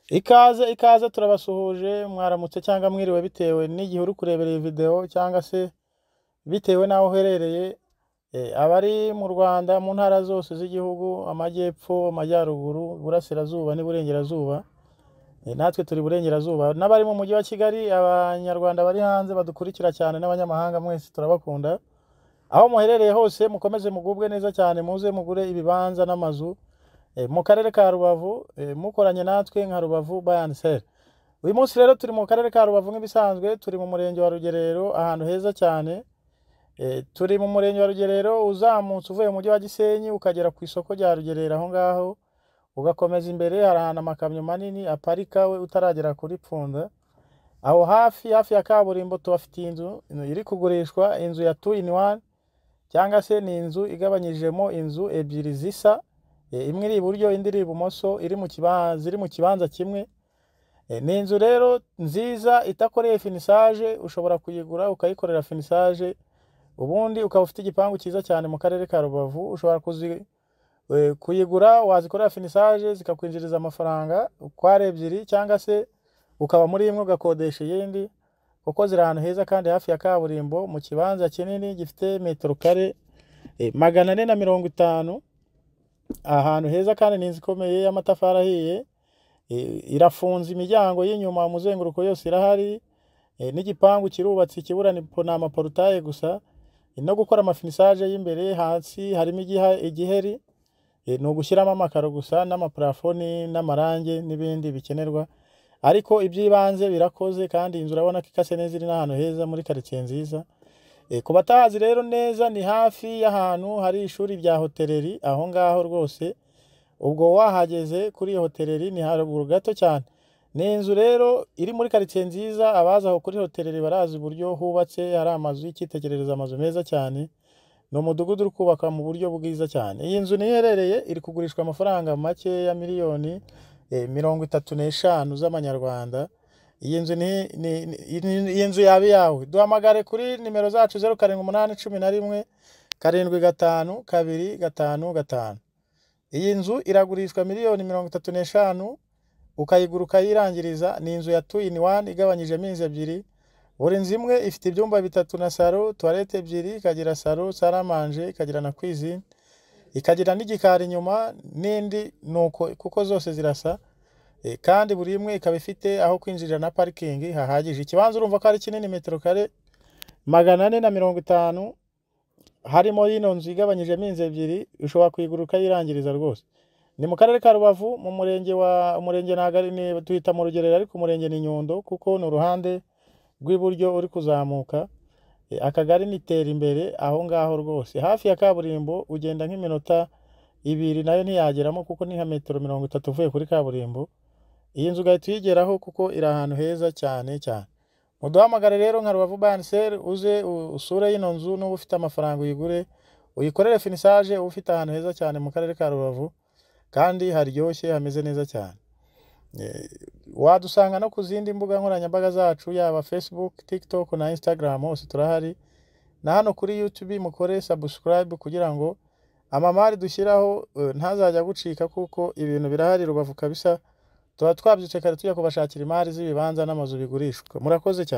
Ikaze ikaze, turabasuhuje, mwaramutse cyangwa mwiriwe bitewe n'igihe uri kurebera iyi video cyangwa se bitewe n'aho uherereye. Abari mu Rwanda mu ntara zose z'igihugu, amajyepfo, amajyaruguru, iburasirazuba n'iburengerazuba, natwe turi iburengerazuba, n'abari mu mujyi wa Kigali, abanyarwanda bari hanze badukurikira cyane n'abanyamahanga mwese turabakunda. Aho muherereye hose mukomeze mugubwe neza cyane, muze mugure ibibanza n'amazu mu karere ka Rubavu, mukoranye natwe nka Rubavu Buy and Sell. Uyu munsi rero turi mu karere ka Rubavu nk'ibisanzwe, turi mu murenge wa Rugerero, ahantu heza cyane. Turi mu murenge wa Rugerero, uzamutse uvuye mu mujyi wa Gisenyi ukagera ku isoko rya Rugerero, aho ngaho ugakomeza imbere hari ahantu amakamyo manini aparika, we utaragera kuri Pfunda, aho hafi hafi ya kaburimbo tubafitiye inzu iri kugurishwa, inzu ya 2 in 1 cyangwa se ni inzu igabanyijemo inzu ebyiri zisa, imwe iri iburyo indi iri ibumoso, iri mu kibanza, ziri mu kibanza kimwe. Ni inzu rero nziza itakoreye finissage, ushobora kuyigura ukayikorera finissage, ubundi ukaba ufite igipangu cyiza cyane mu karere ka Rubavu. Ushobora kuyigura wazikorera finissage zikakwinjiriza amafaranga uko ari ebyiri, cyangwa se ukaba muri imwe ugakodesha iyindi, kuko ziri ahantu heza kandi hafi ya kaburimbo, mu kibanza kinini gifite metero kare 450, ahantu heza kandi ni inzu ikomeye y'amatafari ahiye, irafunze imiryango y'inyuma, umuzenguruko yose irahari, n'igipangu kirubatse, ikibura ni amaportail gusa, no gukora amafinissage y'imbere. Hasi harimo igiheri, ni ugushyiramo amakaro gusa n'amaplafond n'amarangi n'ibindi bikenerwa, ariko iby'ibanze birakoze kandi inzu urabona ko ikase neza, iri n'ahantu heza muri karitsiye nziza. Ku batahazi rero neza, ni hafi y'ahantu hari ishuri rya hôtellerie, aho ngaho rwose ubwo wahageze kuri iyo hôtellerie ni haruguru gato cyane. Ni inzu rero iri muri karitsiye nziza, abazi aho kuri hôtellerie barazi uburyo hubatse, hari amazu y'icyitegererezo, amazu meza cyane. Ni umudugudu uri kubakwa mu buryo bwiza cyane. Iyi nzu niyo iherereye, iri kugurishwa amafaranga make ya miliyoni 35 z'amanyarwanda. Iyi nzu iyi nzu yaba iyawe. Duhamagare kuri nimero zacu 078 11 75 255. Iyi nzu iragurishwa miliyoni 35, ukayigura ukayirangiriza. Ni inzu ya 2 in 1 igabanyijemo inzu ebyiri. Buri nzu imwe ifite ibyumba bitatu na salon, toilette ebyiri, ikagira salon, salle à manger, ikagira na cuisine, ikagira n'igikari inyuma, n'indi nuko kuko zose zirasa. Kandi buri imwe ikaba ifite aho kwinjirira na parikingi hahagije. Ikibanza urumva ko ari kinini, metero kare 450, harimo y'ino nzu igabanyijemo inzu ebyiri, ushobora kuyigura ukayirangiriza rwose. Ni mu karere ka Rubavu, mu murenge wa umurenge ntabwo ari ni tuhita mu Rugerero, ariko umurenge ni Nyundo kuko ni uruhande rw'iburyo uri kuzamuka. Akagari ni Tera Imbere, aho ngaho rwose hafi ya kaburimbo, ugenda nk'iminota 2 nayo ntiyageramo kuko ni nka metero 30 uvuye kuri kaburimbo. Iyi nzu ugahita uyigeraho kuko iri ahantu heza cyane cyane. Muduhamagare rero nka Rubavu Buy and Sell, uze usure ino nzu, nuba ufite amafaranga uyigure, uyikorere finissage, uba ufite ahantu heza cyane mu karere ka Rubavu kandi haryoshye hameze neza cyane. Wadusanga no ku zindi mbuga nkoranyambaga zacu, yaba Facebook, TikTok na Instagram, hose turahari. Na hano kuri YouTube mukore subscribe kugira ngo amamari dushyiraho ntazajya gucika, kuko ibintu birahari Rubavu kabisa. Tuba twabyutse kare tujya kubashakira imari z'ibibanza n'amazu bigurishwa. Murakoze cyane.